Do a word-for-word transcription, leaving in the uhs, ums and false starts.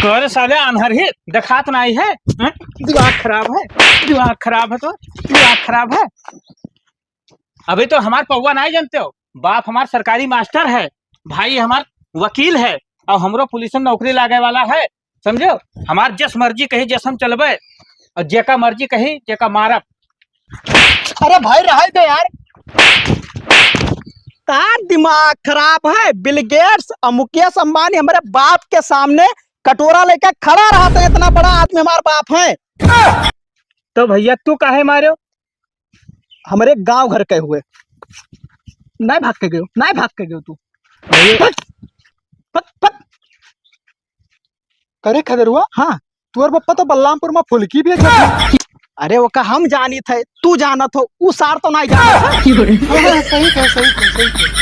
अरे साले आन्हर ही देखात नाहीं है, हैं? दिमाग खराब है, दिमाग खराब है तो, दिमाग खराब है। अभी तो हमार पौवा नाहीं जानते हो, बाप हमार सरकारी मास्टर है, भाई हमार वकील है, और हमरो पुलिस में नौकरी लागे वाला है, समझो? हमार जस मर्जी कही जस हम चलबे, और जेका मर्जी कही जेका मारब। अरे भाई, रहे दे यार, तार दिमाग खराब है। बिल गेट्स और मुकेश अंबानी हमरे बाप के सामने कटोरा लेके खड़ा रहत है, इतना बड़ा आदमी हमार बाप है। तो भैया, तू काहे मार्यो? हमरे गांव घर के हुए। नाहीं भाग के गयो, नाहीं भाग के गयो तू। भैया। पट, पट, पट। करे खदेरुआ? हाँ। तोर पप्पा तो बलरामपुर में फुलकी बेचत है। अरे, ओका हम जानित है, तू जानत हो, उ सार तो नाहीं जानत है। हाँ, सही कहे, सही कहे, सही कहे।